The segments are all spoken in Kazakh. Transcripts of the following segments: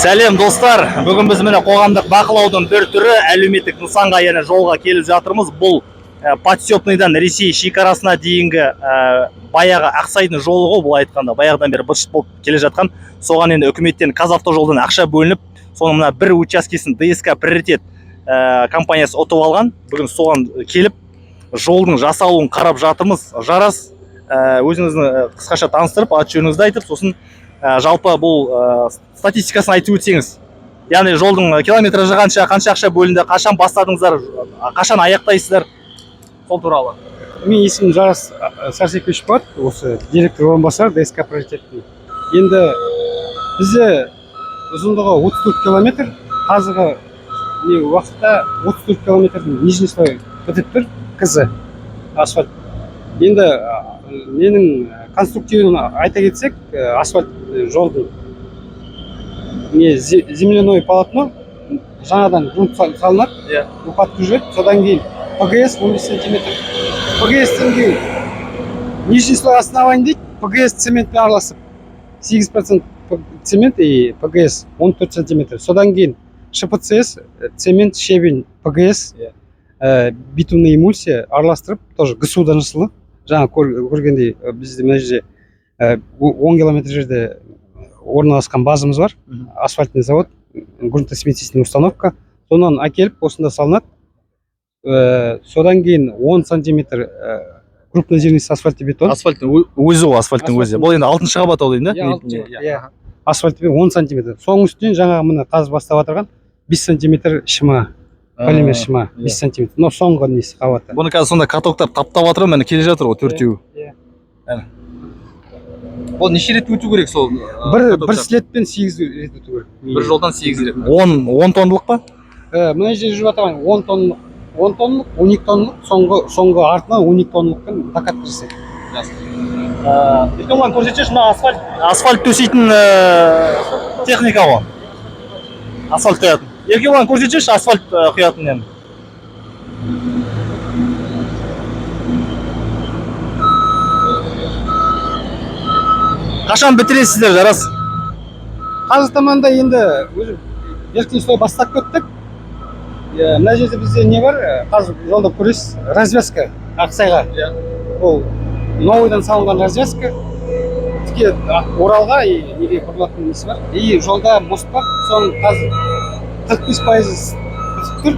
Сәлем, достар! Бүгін біз, міне, қоғамдық бақылаудың бір түрі әлеуметтік нысанға, яғни жолға келіп жатырмыз. Бұл Подстепныйдан Ресей шекарасына дейінгі баяғы Ақсайдың жолы ғой, былай айтқанда, баяғыдан бері быт болып келе жатқан. Соған енді үкіметтен, Қазавтожолдан ақша бөлініп, соның мына бір учаскесін ДСК Приоритет компаниясы ұтып алған. Бүгін соған келіп, жолдың жасалуын қарап жатырмыз. Жарас, өзіңізді қысқаша таныстырып, аты жөніңізді айтып, сосын жалпы бұл статистикасын айтып өтсеңіз, яғни жолдың километражы қанша, қанша ақша бөлінді, қашан бастадыңыздар, қашан аяқтайсыздар, сол туралы. Менің есімім Жарас Сәрсекович болады, осы директор орынбасары ДСК Приоритеттің. Енді бізде ұзындығы 34 километр. Қазіргі не уақытта 34 километрдің нижний слой бітіп тұр, КЗ асфальт. Енді ненің конструктивін айта кетсек, асфальт жолдың не земляное полотно, жаңадан грунт салынады, укатка жүреді. Содан кейін ПГС 15 сантиметр. ПГС-тен кейін нижний слой основания дейді, ПГС цементпен араласып, 8% цемент и ПГС 14 сантиметр. Содан кейін ШПЦС, цемент, щебень, ПГС, битумная эмульсия араластырып, тоже ГСУ-дан жасалады. Жаңа көргендей, бізде мына жерде 10 километр жерде орналасқан базамыз бар, асфальтный завод, грунтосмесительная установка. Сонан әкеліп, осында салынады. Содан кейін 10 сантиметр крупнозернистый асфальтобетон. Асфальттың өзі ғой, асфальттың өзі. Асфальттың Бұл енді алтыншы қабат ау деймін да? Иә, алтыншы, иә. Асфальтпен 10 сантиметр. Соның үстінен жаңағы, міне, қазір бастап отырған 5 сантиметр ШМА, полимер ШМА, 5 сантиметр. Мынау соңғы несі, қабаты. Бұны қазір сонда катоктар таптап жатыр ғой, міне, келе жатыр ғой төртеуі. Иә. Әне. Бұл неше рет өту керек сол бір катоктар? Бір следпен 8 рет өту керек. Бір жолдан 8 рет. 10 тонналық па? Мына жерде жүріп жатқан 10 тонналық, 10 тонналық, 12 тонналық, соңғы артынан 12 тонналықпен докатка жасайды. Еркебұлан, көрсетші, мына асфальт төсейтін техника ғой, асфальт құятын. Еркебұлан, көрсетші асфальт құятын нені. Қашан бітіресіздер, Жарас? Қазір таманда енді өзі верхний слой бастап кеттік. Иә, мына жерде бізде не бар, қазір жолда көресіз, развязка Ақсайға. Ол новыйдан салынған развязка, тіке Оралға и неге бұрылатын несі бар, и жолда мост бар. Соның қазір 45% бітіп тұр.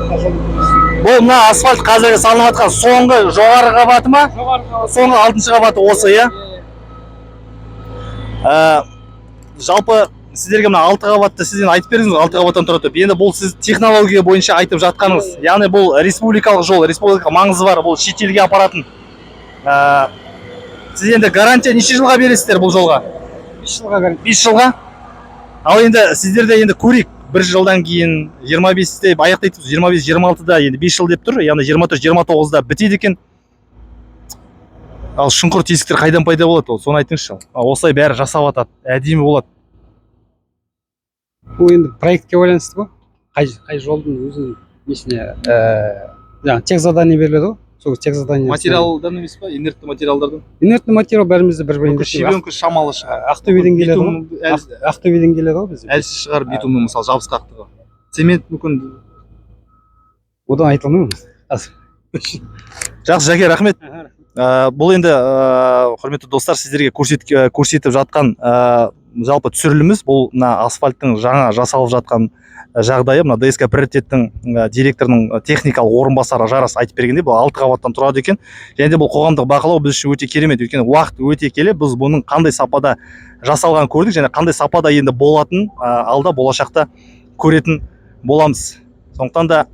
Қазір жолда көресіз. Бұл мына асфальт қазіргі салынып жатқан соңғы жоғары қабаты ма? Жоғары қабат. Соңғы алтыншы қабаты осы, иә? Жалпы сіздерге мына алты қабатты сізден айтып бердіңіз ғой, алты қабаттан тұрады деп. Енді бұл сіз технология бойынша айтып жатқаныңыз, яғни бұл республикалық жол, республикалық маңызы бар, бұл шетелге апаратын. Сіз енді гарантия неше жылға бересіздер бұл жолға? 5 жылға гарантия. 5 жылға. Ал енді сіздерде енді көрейік, бір жылдан кейін, 25-те аяқтайды, 25, 26-да, енді 5 жыл деп тұр, яғни 24, 29-да бітеді екен. Ал шұңқыр, тесіктер қайдан пайда болады, ол соны айтыңызшы. Ал осылай бәрі жасап жатады, әдемі болады. Бұл енді проектке байланысты ғой, қай жолдың өзінің несіне, жаңағы тех задание беріледі ғой, сол тех задание. Материалдан емес па, инертті материалдардан? Инертный материал бәрімізде бір бірден. Щебенка шамалы шығар. Ақтөбеден келеді ғой. Битум Ақтөбеден келеді ғой бізде. Әлсіз шығар битумның, мысалы, жабысқақтығы. Цемент мүмкін. Одан айта алмаймын қазір. Жақсы, Жәке, рахмет. Бұл енді, құрметті достар, сіздерге көрсетіп жатқан жалпы түсіріліміміз бұл мына асфальттың жаңа жасалып жатқан жағдайы. Мына ДСК Приоритеттің директорының техникалық орынбасары Жарас айтып бергендей, бұл алты қабаттан тұрады екен. Және де бұл қоғамдық бақылау біз үшін өте керемет, өйткені уақыт өте келе біз бұның қандай сапада жасалғанын көрдік және қандай сапада енді болатынын алда, болашақта көретін боламыз. Сондықтан да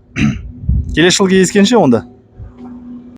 келесі жылы кездескенше онда.